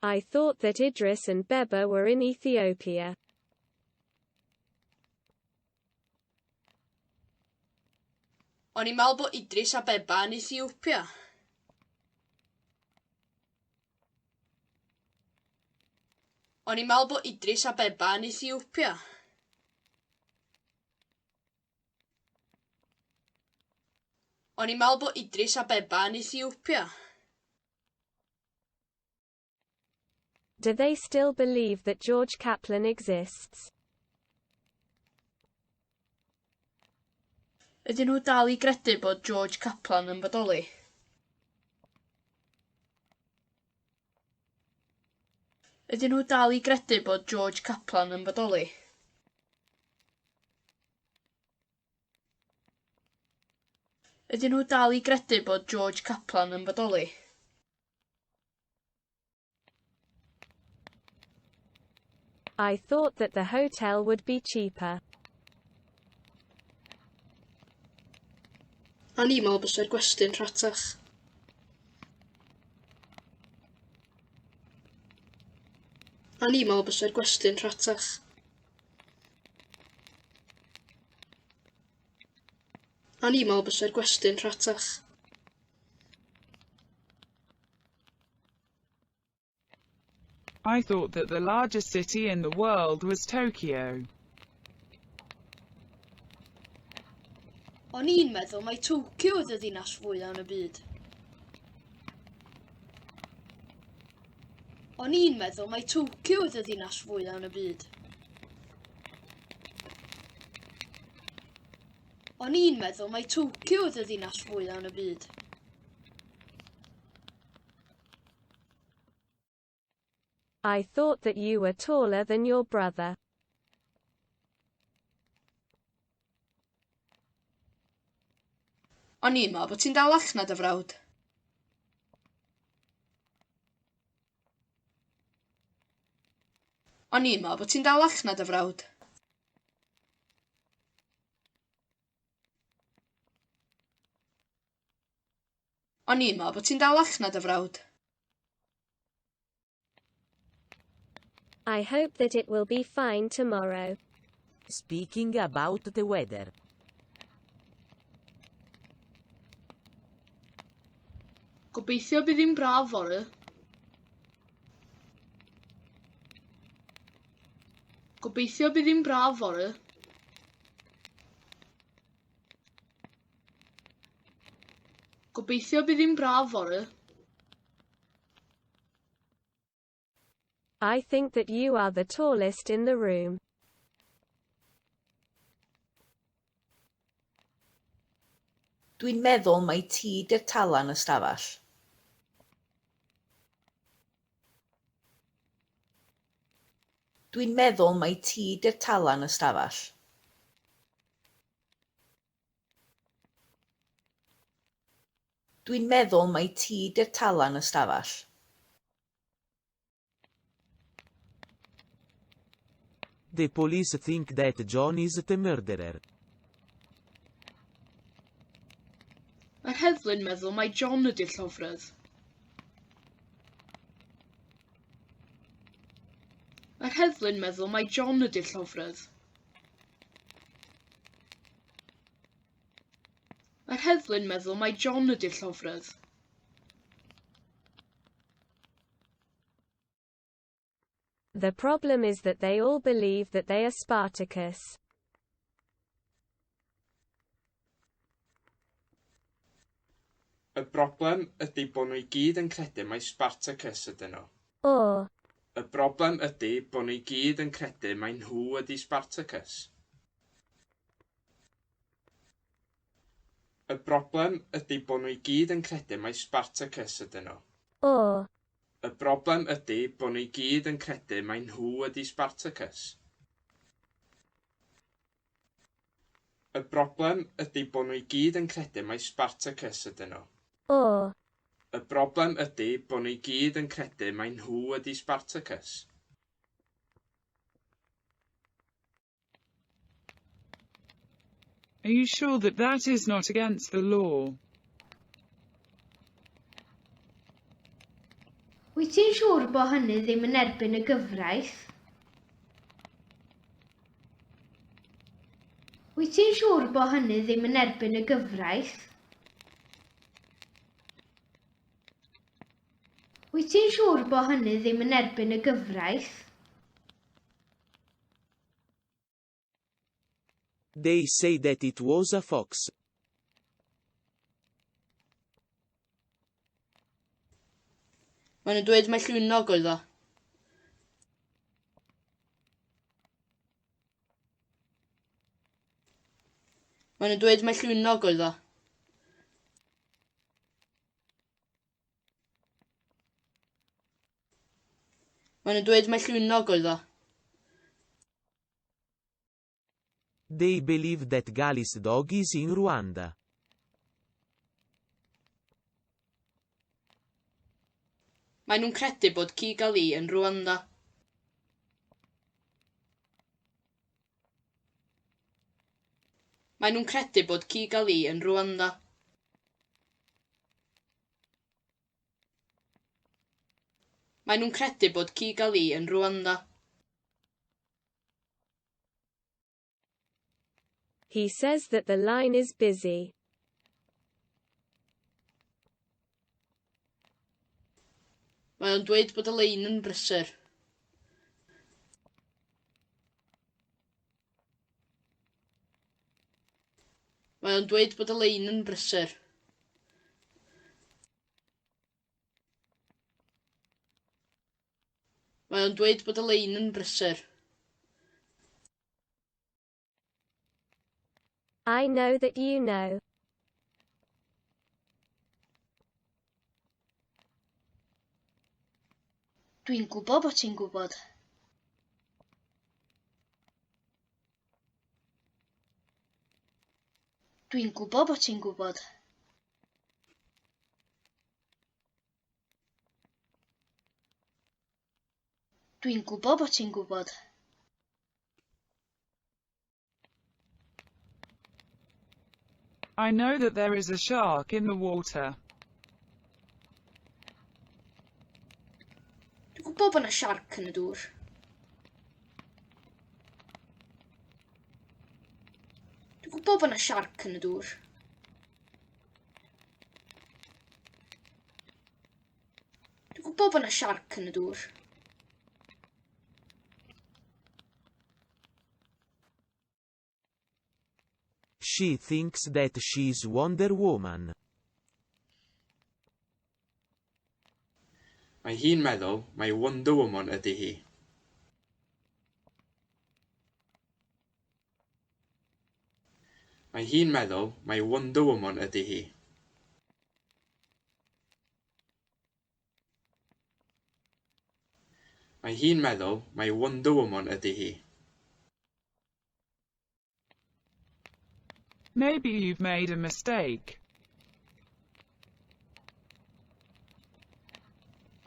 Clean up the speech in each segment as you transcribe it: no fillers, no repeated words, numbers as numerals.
I thought that Idris and Beba were in Ethiopia. O'n i'n meddwl bod Idris a Beba yn Ethiopia. O'n i'n meddwl bod Idris a Beba yn Ethiopia. O'n i'n meddwl bod Idris a Beba yn Ethiopia. Do they still believe that George Kaplan exists? Ydyn nhw dal i gredu bod George Kaplan yn bodoli? Ydyn nhw dal i gredu bod George Kaplan yn bodoli? Ydyn nhw dal i gredu bod George Kaplan yn bodoli? I thought that the hotel would be cheaper. O'n i'n meddwl bysa'r gwesty'n rhatach. O'n i'n meddwl bysa'r gwesty'n rhatach. O'n i'n meddwl bysa'r gwesty'n rhatach. I thought that the largest city in the world was Tokyo. O'n i'n meddwl mai Tokyo oedd y ddinas fwyaf yn y byd. O'n i'n meddwl mai Tokyo oedd y ddinas fwyaf yn y byd. O'n i'n meddwl mai Tokyo oedd y ddinas fwyaf yn y byd. I thought that you were taller than your brother. O'n i'n meddwl bod ti'n dalach na dy frawd. O'n i'n meddwl bod ti'n dalach na dy frawd. O'n i'n meddwl bod ti'n dalach na dy frawd. I hope that it will be fine tomorrow. Speaking about the weather. Gobeithio bydd hi'n braf fory. Gobeithio bydd hi'n braf fory. Gobeithio bydd hi'n braf fory. I think that you are the tallest in the room. Dwi'n meddwl mai ti 'di'r tala yn y stafell. Dwi'n meddwl mai ti 'di'r tala yn y stafell. Dwi'n meddwl mai ti 'di'r tala yn y stafell. The police think that John is the murderer. Mae'r heddlu'n meddwl mai John ydy'r llofrudd. Mae'r heddlu'n meddwl mai John ydy'r llofrudd. Mae'r heddlu'n meddwl mai John ydy'r llofrudd. The problem is that they all believe that they are Spartacus. Y broblem ydy bod nhw i gyd yn credu mai Spartacus ydyn nhw. Or. Y broblem ydy bod nhw i gyd yn credu mai nhw ydy Spartacus. Y broblem ydy bod nhw i gyd yn credu mai Spartacus ydyn nhw. Or. Y broblem ydy bod nhw i gyd yn credu mai nhw ydy Spartacus. Y broblem ydy bod nhw i gyd yn credu mai Spartacus ydyn nhw. Or. Y broblem ydy bod nhw i gyd yn credu mai nhw ydy Spartacus. Are you sure that that is not against the law? Wyt ti'n siŵr bod hynny ddim yn erbyn y gyfraith? Wyt ti'n siŵr bod hynny ddim yn erbyn y gyfraith? Wyt ti'n siŵr bod hynny ddim yn erbyn y gyfraith? They say that it was a fox. Maen nhw'n dweud mai llwynog oedd o. Maen nhw'n dweud mai llwynog oedd o. Maen nhw'n dweud mai llwynog oedd o. They believe that Gali's dog is in Rwanda. Maen nhw'n credu bod ci Gali yn Rwanda. Maen nhw'n credu bod ci Gali yn Rwanda. Maen nhw'n credu bod ci Gali yn Rwanda. He says that the line is busy. Mae o'n dweud bod y lein yn brysur. Mae o'n dweud bod y lein yn brysur. Mae o'n dweud bod y lein yn brysur. I know that you know. Dwi'n gwybod bod ti'n gwybod. Dwi'n gwybod bod ti'n gwybod. Dwi'n gwybod bod ti'n gwybod. I know that there is a shark in the water. Dwi'n gwybod bod yna siarc yn y dŵr. Dwi'n gwybod bod yna siarc yn y dŵr. Dwi'n gwybod bod yna siarc yn y dŵr. She thinks that she's Wonder Woman. Mae hi'n meddwl mai Wonder Woman ydy hi. Mae hi'n meddwl mai Wonder Woman ydy hi. Mae hi'n meddwl mai Wonder Woman ydy hi. Maybe you've made a mistake.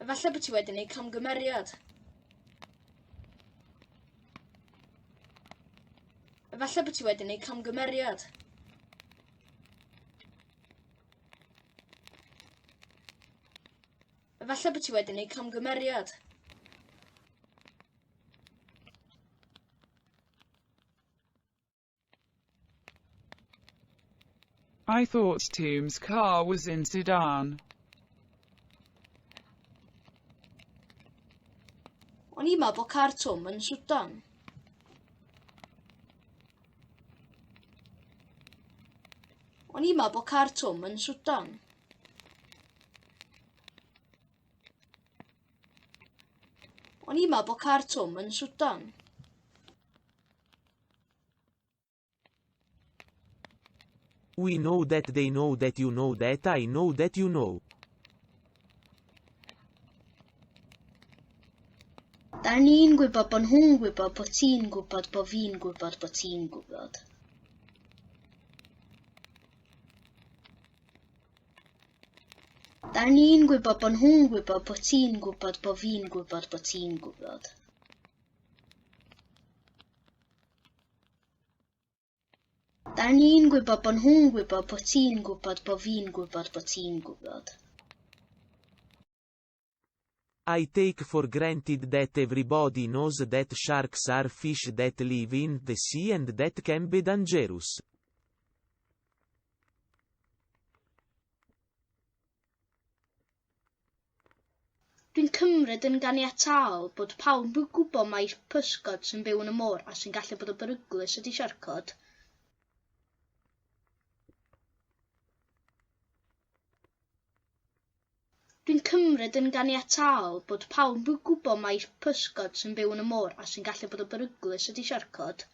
Efallai bod ti wedi gwneud camgymeriad. Efallai bod ti wedi gwneud camgymeriad. Efallai bod ti wedi gwneud camgymeriad. I thought Toom's car was in Sudan. O'n i'n meddwl bod car Twm yn Swdan. O'n i'n meddwl bod car Twm yn Swdan. O'n i'n meddwl bod car Twm yn Swdan. We know that they know that you know that I know that you know. Da ni'n gwybod bod nhw'n gwybod bod ti'n gwybod bod fi'n gwybod bod ti'n gwybod. Da ni'n gwybod bod nhw'n gwybod bod ti'n gwybod bod fi'n gwybod bod ti'n gwybod. Da ni'n gwybod bod nhw'n gwybod bod ti'n gwybod bod fi'n gwybod bod ti'n gwybod. I take for granted that everybody knows that sharks are fish that live in the sea and that can be dangerous. Dwi'n cymryd yn ganiataol bod pawb yn gwybod mai pysgod sy'n byw yn y môr a sy'n gallu bod yn beryglus ydy siarcod. Dwi'n cymryd yn ganiataol bod pawb yn gwybod mai pysgod sy'n byw yn y môr a sy'n gallu bod yn beryglus ydy siarcod.